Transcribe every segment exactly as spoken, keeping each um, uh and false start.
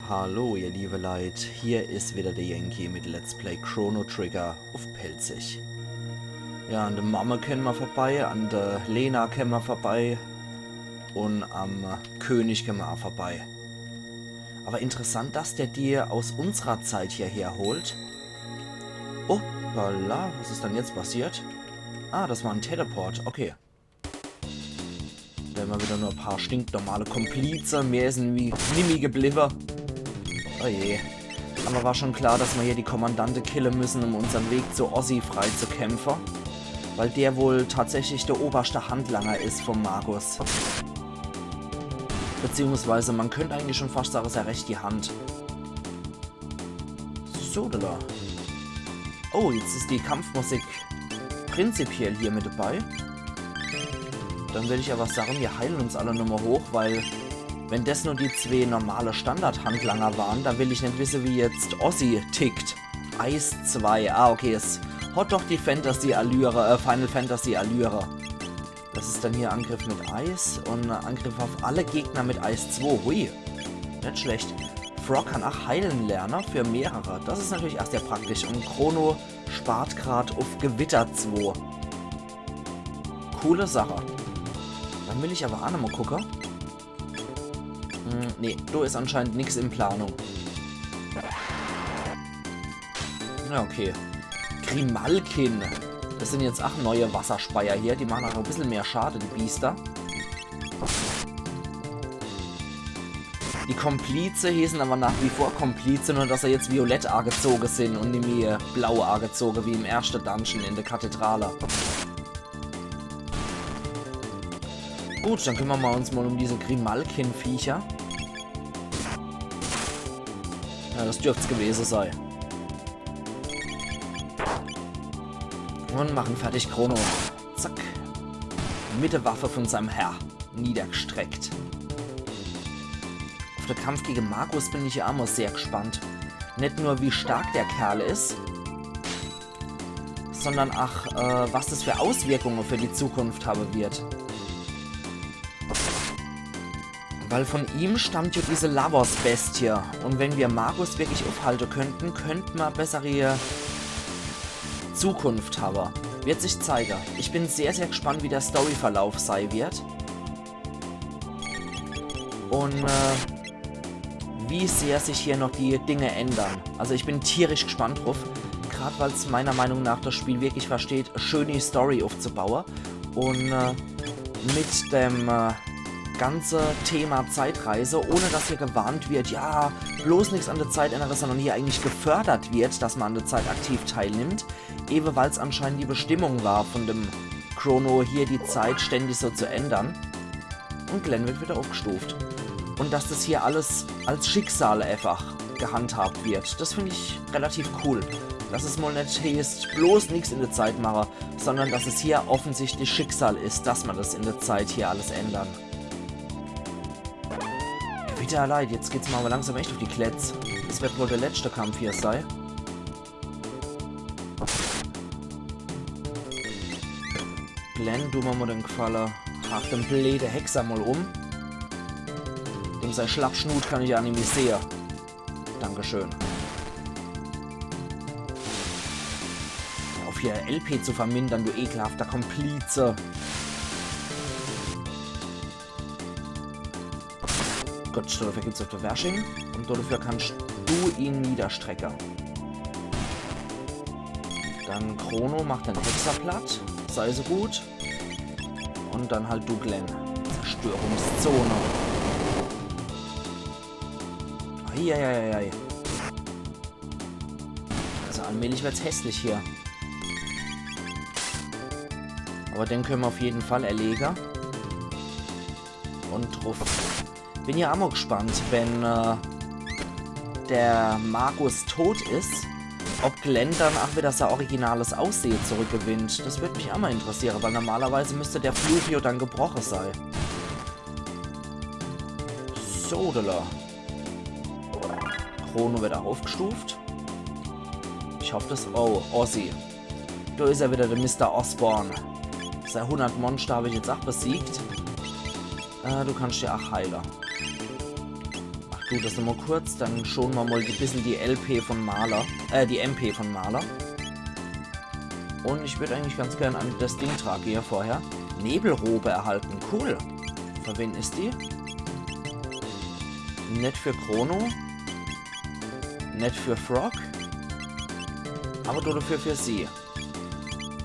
Hallo, ihr liebe Leit, hier is wieder de Yankee mit Let's Play Chrono Trigger uff Pälzisch. Ja, an de Mamme kenne mer vorbei, an de Lena kenne mer vorbei un am König kenne mer aa vorbei. Aber interessant, dass der die aus unserer Zeit hierher holt. Hoppala, was is dann jetzt passiert? Ah, das war en Teleport, okay. Do hämmer wieder nur e paar stinknormale Komplize. Mehr is irgendwie nimmi gebliwwe. Oh je. Awwer war schon klar, dass mer hier die Kommandante kille müssen, um unsern Weg zu Ozzy freizukämpfe. Weil der wohl tatsächlich de oberschte Handlanger is vom Magus. Beziehungsweise, mer könnt eigentlich schon fascht sage, is er recht die Hand. So, do. Oh, jetzt is die Kampfmusik prinzipiell hier mit dabei. Dann würd ich awwer sage, mir heile uns alle nochmol hoch, weil wenn des nur die zwee normale Standard-Handlanger waren, dann will ich net wisse, wie jetzt Ozzy tickt. Ice zwei, ah okay, es hat doch die Fantasy-Allüre, äh, Final Fantasy-Allüre. Das is dann hier Angriff mit Eis un Angriff uff alle Gegner mit Eis zwei. Hui, net schlecht. Frog kann aa heilen lerne für mehrere. Das is natürlich aa sehr praktisch. Un Chrono spart grad uff Gewitter zwei. Coole Sache. Dann will ich awwer aa nochmol gucke. Hm, nee, do is anscheinend nix in Planung. Ja, okay. Grimalkin. Das sin jetzt aa neie Wasserspeier hier. Die mache aa e bissel mehr Schade, die Biester. Die Komplize hießen awwer nach wie vor Komplize, nur dass se jetzt violett aagezoge sin un nimmi blau aagezoge wie im erschte Dungeon in de Kathedrale. Gut, dann kümmere mer uns mol um diese Grimalkin-Viecher. Ja, das dürft's gewese sei. Un mache fertig Chrono. Zack. Mit de Waffe von seinem Herr niedergestreckt. Uff de Kampf gege Magus bin ich jo aa mol sehr gespannt. Net nur, wie stark der Kerl is, sondern ach, äh, was das für Auswirkunge für die Zukunft habe wird. Weil von ihm stammt jo diese Lavos-Bestie. Un wenn mir Magus wirklich uffhalte könnten, könnt mer bessere Zukunft habe. Wird sich zeige. Ich bin sehr, sehr gespannt, wie der Storyverlauf sei wird. Un, äh, wie sehr sich hier noch die Dinge ändern. Also ich bin tierisch gespannt druff, grad weil's meiner Meinung nach das Spiel wirklich versteht, schön die Story uffzubaue. Un, äh, mit dem, äh, ganze Thema Zeitreise, ohne dass hier gewarnt wird, ja, bloß nix an der Zeit ändere, sondern hier eigentlich gefördert wird, dass mer an der Zeit aktiv teilnimmt. Ewe weil's anscheinend die Bestimmung war von dem Chrono, hier die Zeit ständig so zu ändern. Un Glenn wird wieder uffgestuft. Un dass das hier alles als Schicksal einfach gehandhabt wird, das find ich relativ cool. Dass es mol net heeßt, bloß nix in der Zeit mache, sondern dass es hier offensichtlich Schicksal is, dass mer das in der Zeit hier alles ändern. Gewitter, Leit, jetzt geht's mer awwer langsam echt uff die Kletz. Das wird wohl der letschte Kampf hier sei. Glenn, du mer mol den Gefalle, hach den bleede Hexer mol um. Dem sei Schlappschnut kann ich jo nimmi sehe. Dankeschön. Hör uff, hier L P zu vermindern, du ekelhafter Komplize. Gut, dodefür gibt's uff de Wersching. Un dodefür kannst du ihn niederstrecke. Dann Chrono, mach den Hexer platt. Sei so gut. Un dann halt du, Glenn. Zerstörungszone. Eieieiei. Also allmählich wird's hässlich hier. Awwer den könne mer uff jeden Fall erlege. Un druff. Bin jo aa mol gespannt, wenn, äh, der Magus tot is, ob Glenn dann ach wieder sei originales Aussehe zurückgewinnt. Das würd mich aa mol interessiere, weil normalerweise müsst der Fluch jo dann gebroche sei. So, do. Chrono wird ach uffgestuft. Ich hoff, das... Oh, Ozzy. Do is er wieder, der Mister Osborn. Sei hundert Monster hab ich jetzt ach besiegt. Äh, du kannst dich ach heile. Ach, Tu das nochmal kurz, dann schon ma mal die, bissel die L P von Marle, äh, die M P von Marle. Und ich würd eigentlich ganz gern an das Ding trage hier vorher. Nebelrobe erhalten, cool. Für wen is die? Net für Chrono. Net für Frog. Aber nur dafür für sie.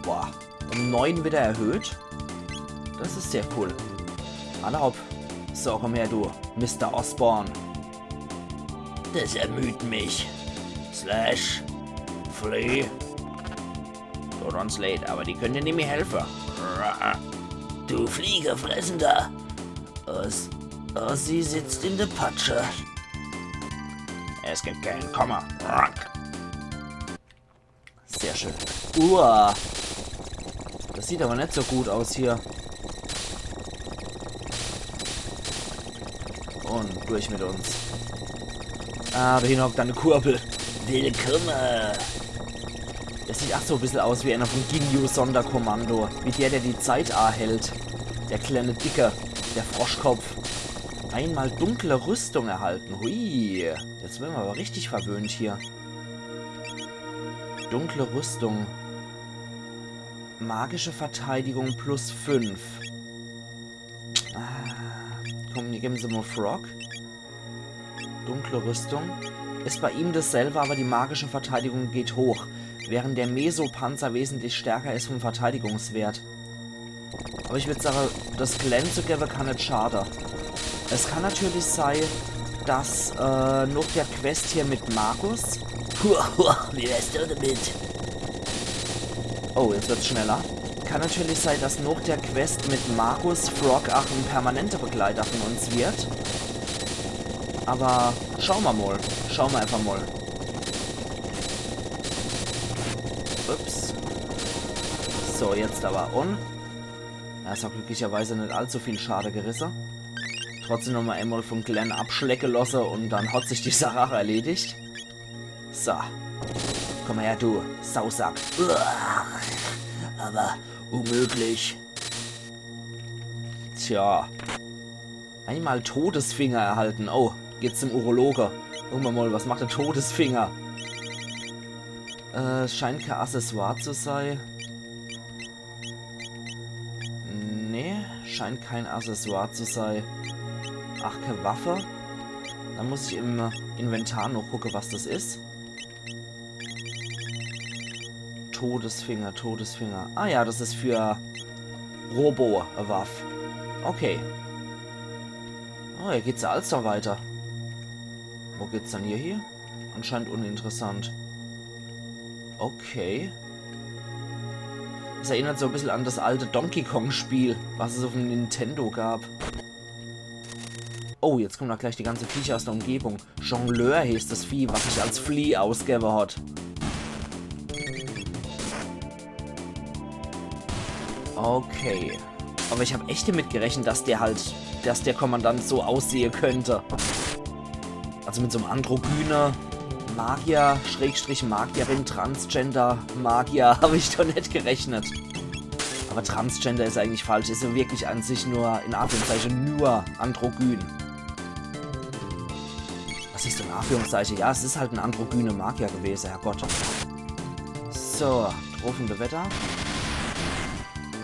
Boah, um neun wieder erhöht. Das is sehr cool. Alla hopp. So, komm her, du, Mister Osborn. Das ermüd mich. Slash. Flea. Tut uns leid, aber die können dir nimmi helfe. Du Fliegefressender. Os Ossi sitzt in der Patsche. Es gibt kein Komma. Sehr schön. Uah. Das sieht aber net so gut aus hier. Und durch mit uns. Ah, da hinne hockt dann e Kurbel. Willkommen. Das sieht ach so e bissel aus wie einer vom Ginyu Sonderkommando. Wie der, der die Zeit ahält. Der kleine Dicke. Der Froschkopf. Einmal dunkle Rüstung erhalten. Hui. Jetzt werden wir aber richtig verwöhnt hier. Dunkle Rüstung. Magische Verteidigung plus fünf. Ah, komm, die geben sie mal Frog. Dunkle Rüstung. Ist bei ihm dasselbe, aber die magische Verteidigung geht hoch. Während der Mesopanzer wesentlich stärker ist vom Verteidigungswert. Aber ich würd sagen, das Glenn zu geben kann net schade. Es kann natürlich sein, dass äh, noch der Quest hier mit Magus. Hua, hua, wie wär's denn damit? Oh, jetzt wird's schneller. Kann natürlich sein, dass noch der Quest mit Magus Frog ach ein permanenter Begleiter von uns wird. Aber schauen wir mal. Schauen wir einfach mal. Ups. So, jetzt aber. Und? Ja, es hat glücklicherweise nicht allzu viel Schade gerisse. Trotzdem nochmal einmal von Glenn abschlecke lasse und dann hat sich die Sache auch erledigt. So. Komm her, du Sausack. Uah. Aber unmöglich. Tja. Einmal Todesfinger erhalten. Oh, geht's zum Urologe. Gucken wir mal, was macht der Todesfinger? Äh, es scheint kein Accessoire zu sein. Nee, scheint kein Accessoire zu sein. Ach, keine Waffe. Dann muss ich im Inventar noch gucken, was das ist. Todesfinger, Todesfinger. Ah ja, das ist für Robo-Waff. Okay. Oh, hier geht's ja alles noch weiter. Wo geht's dann hier hin? Anscheinend uninteressant. Okay. Das erinnert so ein bisschen an das alte Donkey Kong Spiel, was es auf dem Nintendo gab. Oh, jetzt kommen da gleich die ganze Viecher aus der Umgebung. Jongleur heißt das Vieh, was sich als Flea ausgebe hat. Okay. Aber ich hab echt damit gerechnet, dass der halt, dass der Kommandant so aussehe könnte. Also mit so einem androgyne Magier, Schrägstrich Magierin, Transgender Magier, hab ich doch net gerechnet. Aber Transgender ist eigentlich falsch, ist ja wirklich an sich nur, in Anführungszeichen, nur androgyn. Was ist denn Anführungszeichen? Ja, es ist halt ein androgyne Magier gewesen, Herrgott. So, Trophengewetter.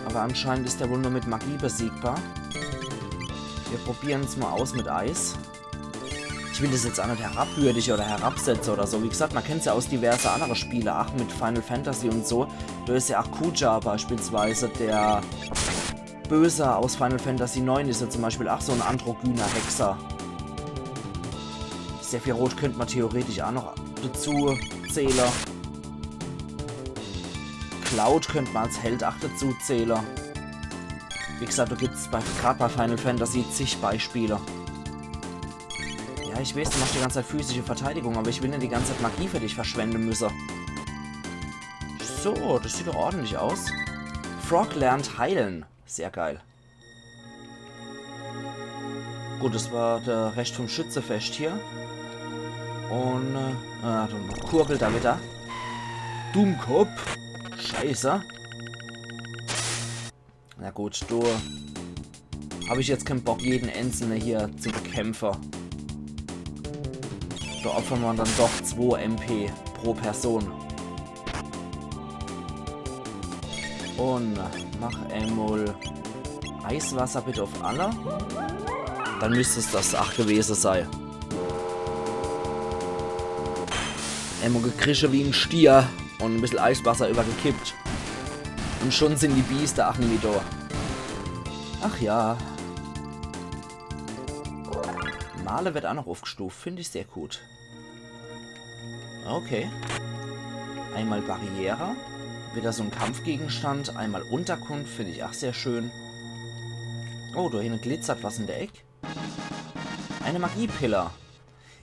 Aber anscheinend ist der wohl nur mit Magie besiegbar. Wir probieren's mal aus mit Eis. Ich will das jetzt auch nicht herabwürdige oder herabsetze oder so. Wie gesagt, man kennt's ja aus diverse andere Spiele, ach mit Final Fantasy und so. Da ist ja auch Kuja beispielsweise, der Böse aus Final Fantasy neun, ist ja zum Beispiel auch so ein androgyner Hexer. Sephiroth könnte man theoretisch auch noch dazu zählen. Cloud könnte man als Held auch dazu zählen. Wie gesagt, da gibt's bei, grad bei Final Fantasy zig Beispiele. Ja, ich weiß, du machst die ganze Zeit physische Verteidigung, aber ich will nicht die ganze Zeit Magie für dich verschwenden müssen. So, das sieht doch ordentlich aus. Frog lernt heilen. Sehr geil. Gut, das war der Rest vom Schützefest hier. Und, äh, ah, dann kurbelt er wieder. Dummkopf. Scheiße. Na gut, du. Hab ich jetzt keinen Bock, jeden Einzelnen hier zu bekämpfen. Do opfere mer dann doch zwo M P pro Person. Un mach emol Eiswasser bitte uff alle. Dann müsst's das ach gewese sei. Emol gekrische wie en Stier un e bissel Eiswasser iwwergekippt. Un schun sin die Biester ach nimmi do. Ach ja. Marle werd ach noch uffgestuft, find ich sehr gut. Okay. Einmal Barriere. Widder so en Kampfgegenstand. Einmal Unterkunft, find ich ach sehr schön. Oh, do hinne glitzert was in der Eck. Eine Magiepill.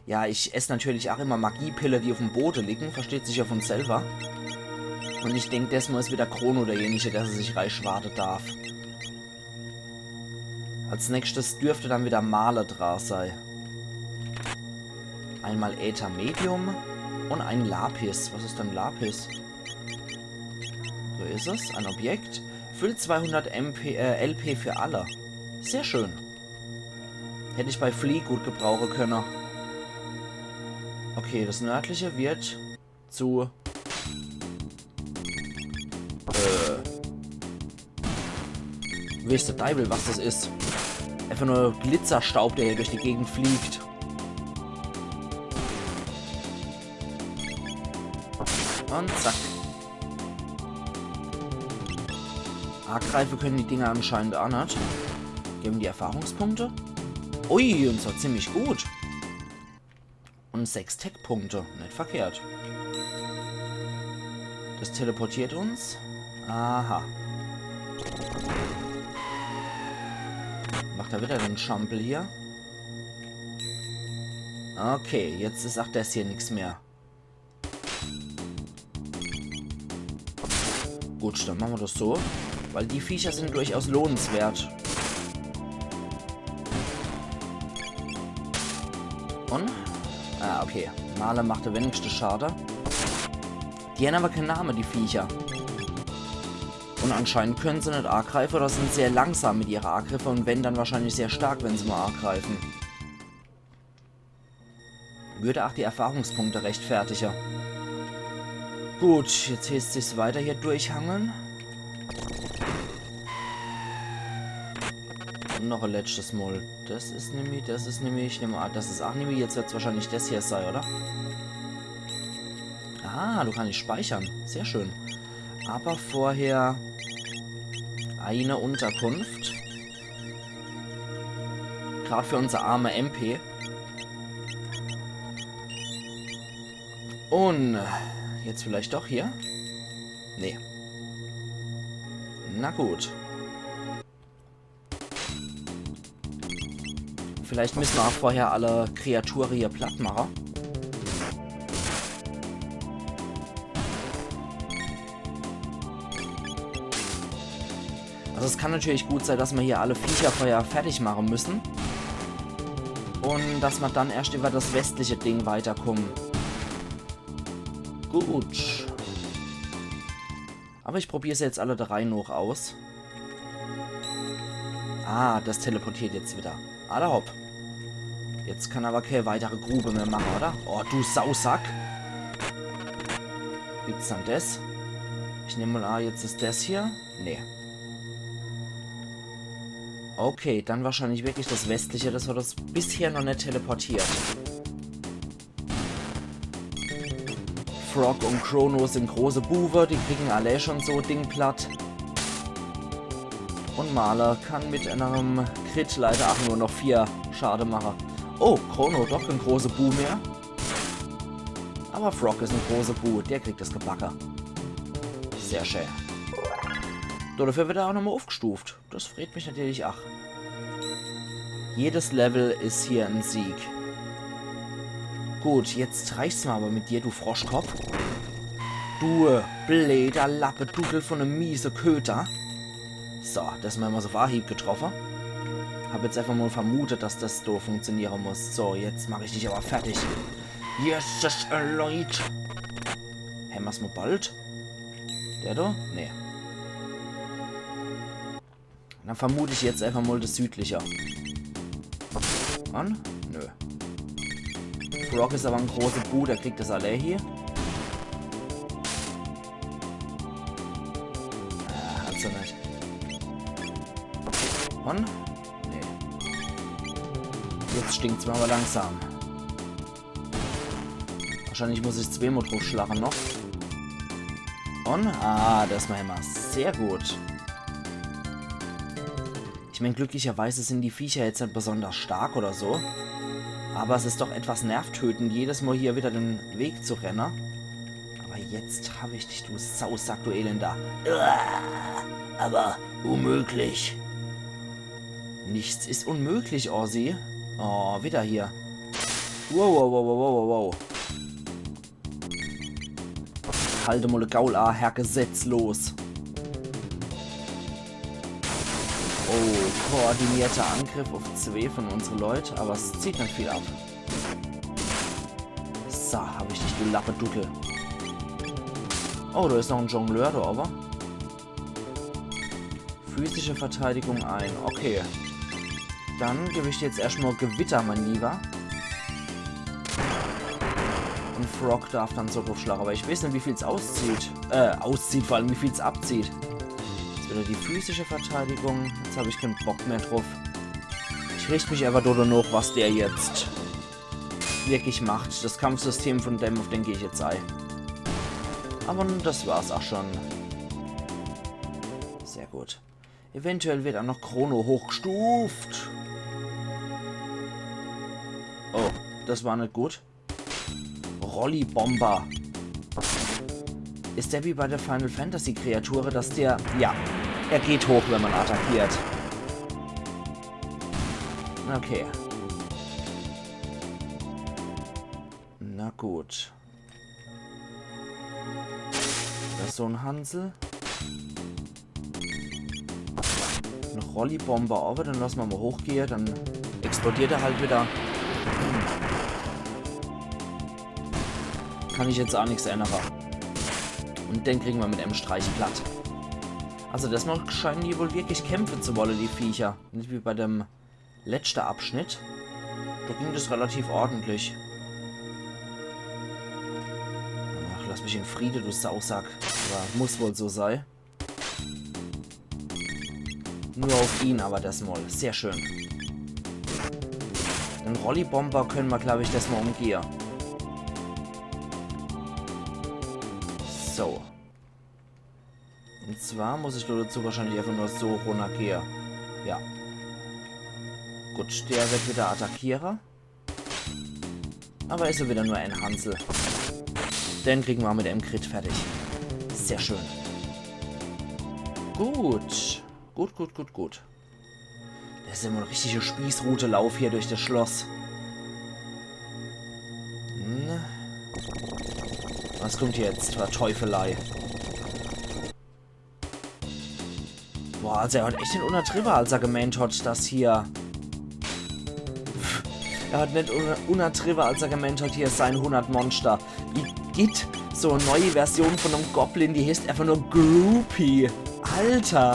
Ja, ich ess natürlich ach immer Magiepill, die uff'm Bode liegen. Versteht sich ja vun selwer. Un ich denk, desmol is widder Chrono derjenige, der se sich reischwade darf. Als nächschtes dürft dann widder Marle dra sei. Einmal Äther Medium un en Lapis. Was is dann Lapis? So is es. Ein Objekt. Füllt zweihundert M P, äh, L P für alle. Sehr schön. Hätt ich bei Flea gut gebrauche könne. Okay, das nördliche wird zu, äh, weeß de Deiwel, was das is. Einfach nur Glitzerstaub, der hier durch die Gegend fliegt. Un zack. Agreife können die Dinger anscheinend ach net. Geben die Erfahrungspunkte? Ui, un zwar ziemlich gut. Un sechs Tech-Punkte. Net verkehrt. Das teleportiert uns. Aha. Macht er widder den Schampel hier? Okay, jetzt is ach das hier nix mehr. Gut, dann mache mer das so. Weil die Viecher sin durchaus lohnenswert. Un? Ah, okay. Marle macht de wenigschde Schade. Die hen awwer kee Name, die Viecher. Un anscheinend können se net agreife oder sin sehr langsam mit ihre Agriffe un wenn, dann wahrscheinlich sehr stark, wenn se mol agreifen. Würde ach die Erfahrungspunkte rechtfertige. Gut, jetzt heeßt sich's weiter hier durchhangeln. Un noch e letschtes Mol. Das is nimmi, das is nimmi, ich nemm an, das is ach nimmi. Jetzt werd's wahrscheinlich das hier sei, oder? Ah, do kann ich speichere. Sehr schön. Awwer vorher eine Unterkunft. Grad für unser arme M P. Un jetzt vielleicht doch hier? Nee. Na gut. Vielleicht müsse mer ach vorher alle Kreature hier platt mache. Also es kann natürlich gut sei, dass mer hier alle Viecher vorher fertig mache müsse. Un dass mer dann erscht iwwer das westliche Ding weiterkumme. Gut. Awwer ich probier se jetzt alle drei noch aus. Ah, das teleportiert jetzt widder. Alla hopp. Jetzt kann awwer kee weitere Grube mehr mache, oder? Oh, du Sausack. Gibt's dann das? Ich nemm mol an, jetzt is das hier. Nee. Okay, dann wahrscheinlich wirklich das westliche. Das hat das bisher noch net teleportiert. Frog un Chrono sin große Buwe, die kriegen alle schun so Ding platt. Un Marle kann mit einem Crit leider ach nur noch vier Schade mache. Oh, Chrono, doch kee große Bu mehr. Awwer Frog is en große Bu, der kriegt das gebacke. Sehr schön. So, dafür werd er ach nochmol uffgestuft. Das freet mich natürlich ach. Jedes Level is hier en Sieg. Gut, jetzt reicht's mer awwer mit dir, du Froschkopp. Du bleeder Lappeduddel vun em miese Köter. So, das mer mol so uff Ahieb getroffe. Hab jetzt einfach mol vermutet, dass das so funktioniere muss. So, jetzt mach ich dich awwer fertig. Yes, Leut. Hämmer's mol bald? Der do? Nee. Dann vermut ich jetzt einfach mol das südliche. Mann? Nö. Frog is awwer en große Bu, der kriegt des allee hie. Ah, hat's jo net. Un? Nee. Jetzt stinkt's mer awwer langsam. Wahrscheinlich muss ich zweemol druffschlage noch. Un? Ah, des mach ich mol. Sehr gut. Ich mein, glücklicherweise sin die Viecher jetzt net besonders stark oder so. Awwer es is doch etwas nervtötend, jedes Mol hier widder de Weg zu renne. Awwer jetzt hab ich dich, du Sausack, du elender. Uah, awwer unmöglich. Nichts is unmöglich, Ozzy. Oh, widder hier. Wow, wow, wow. Halt mol de Gaul a, Herr Gesetzlos. Oh, koordinierter Angriff uff zwee vun unsere Leit, awwer es zieht net viel ab. So, hab ich dich, du Lappeduddel. Oh, do is noch en Jongleur do owwe. Physische Verteidigung ein. Okay. Dann geb ich dir jetzt erscht mol Gewitter, mein Lieber. Un Frog derf dann so druffschlage, awwer ich weeß net, wie viel's auszieht. Äh, auszieht, vor allem, wie viel's abzieht. Jetzt widder die physische Verteidigung. Jetzt hab ich kän Bock mehr druff. Ich richt mich äfach do noch, was der jetzt wirklich macht. Des Kampfsystem vun dem, uff den geh ich jetzt ei. Awwer des war's ach schun. Sehr gut. Eventuell werd ach noch Chrono hochgestuft. Oh, des war net gut. Rollibomber. Is der wie bei de Final Fantasy Kreature, dass der... Ja, er geht hoch, wenn mer attackiert. Okay. Na gut. Des is so en Hansel. En Rollibomber owwe, den losse mer mol hochgehe, dann explodiert er halt widder. Kann ich jetzt ach nix ännere. Un den kriege mer mit em Streich platt. Also des Mol scheine die wohl wirklich kämpfe zu wolle, die Viecher. Net wie bei dem letschte Abschnitt. Do ging des relativ ordentlich. Ach, lass mich in Friede, du Sausack. Awwer muss wohl so sei. Nur uff ihn awwer des Mol. Sehr schön. Den Rollibomber kenne mer, glaab ich, des Mol umgehe. So. Un zwar muss ich do dezu wahrscheinlich äfach nur so runnergehe. Ja. Gut, der werd widder attackiere. Awwer is jo widder nur en Hansel. Den kriege mer mit em Crit fertig. Sehr schön. Gut. Gut, gut, gut, gut. Des is immer en richtiger Spießrutelauf hier durch des Schloss. Hm. Was kummt jetzt fer Teufelei? Boah, also er hat echt net unnertriwwe, als er gemeent hat, dass hier... Pff, er hat net unner-, unnertriwwe, als er gemeent hat, hier sei hunnert Monster. Igitt, so e neie Version vun em Goblin, die heeßt äfach nur Groupie. Alter!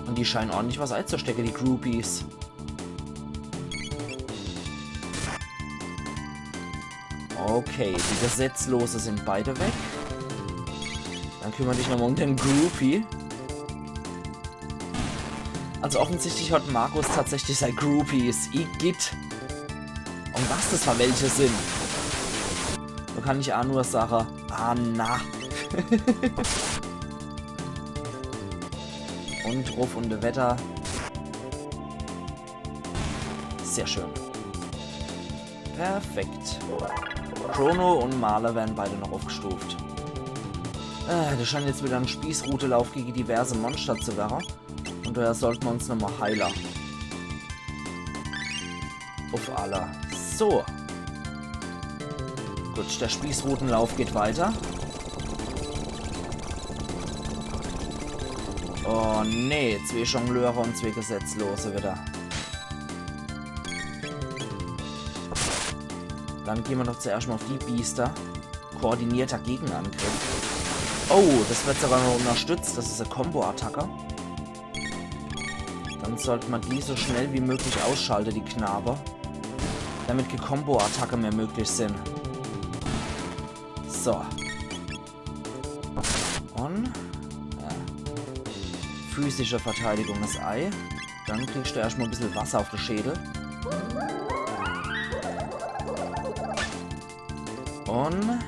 Un die scheine ordentlich was eizustecke, die Groupies. Okay, die Gesetzlose sin beide weg. Dann kümmer dich nochmal um den Groupie. Also offensichtlich hat Markus tatsächlich sei Groupies. Igitt. Un was des fer welche sin. Do kann ich aa nur sage, ah na. Un druff un weiter. Sehr schön. Perfekt. Chrono un Marle werre beide noch uffgestuft. Äh, des scheint jetzt widder en Spießrutelauf gege diverse Monster zu werre. Un doher sollte mer uns nochmal heile. Uff alle. So. Gut, der Spießrutelauf geht weiter. Oh nee, zwee Jongleure un zwee Gesetzlose widder. Dann gehn mer doch zuerscht mal uff die Biester. Koordinierter Gegenangriff. Oh, des werd sogar noch unnerstützt. Des is e Combo-Attacke. Dann sollt ma die so schnell wie möglich ausschalte, die Knabe. Damit kä Combo-Attacke mehr möglich sin. So. Und, ja. Physische Verteidigung is ei. Dann kriegst du erscht mal e bissel Wasser auf de Schädel. Und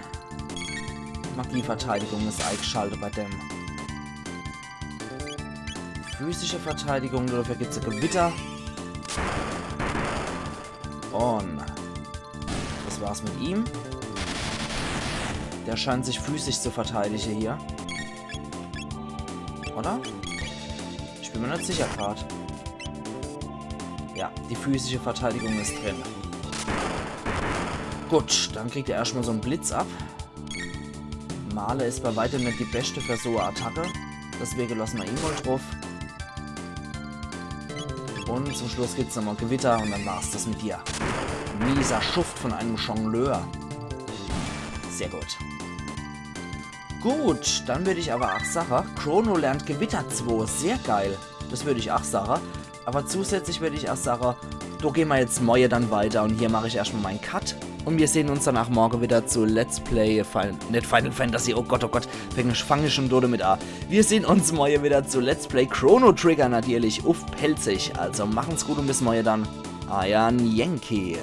Magieverteidigung is eigschalte bei dem. Physische Verteidigung, dafür gibt's e Gewitter. Und das war's mit ihm. Der scheint sich physisch zu verteidige hier. Oder? Ich bin mir net sicher grad. Ja, die physische Verteidigung is drin. Gut, dann kriegt er erscht mal so en Blitz ab. Marle is bei weitem net die beschte für so e Attacke. Deswege lasse ma ihn mal druff. Und zum Schluss gibt's nochmal Gewitter und dann war's das mit dir. Mieser Schuft von einem Jongleur. Sehr gut. Gut, dann würd ich aber ach sache, Chrono lernt Gewitter zwo. Sehr geil. Das würd ich ach sache. Aber zusätzlich würd ich ach sache, do geh ma jetzt morje dann weiter und hier mach ich erscht mal mein Cut. Und wir sehen uns danach morje wieder zu Let's Play Final, net Final Fantasy, oh Gott, oh Gott, fang ich, fang ich schon dodemit a. Wir sehen uns morje wieder zu Let's Play Chrono Trigger natürlich uff Pälzisch. Also machen's gut und bis morje dann. Eier Yankee.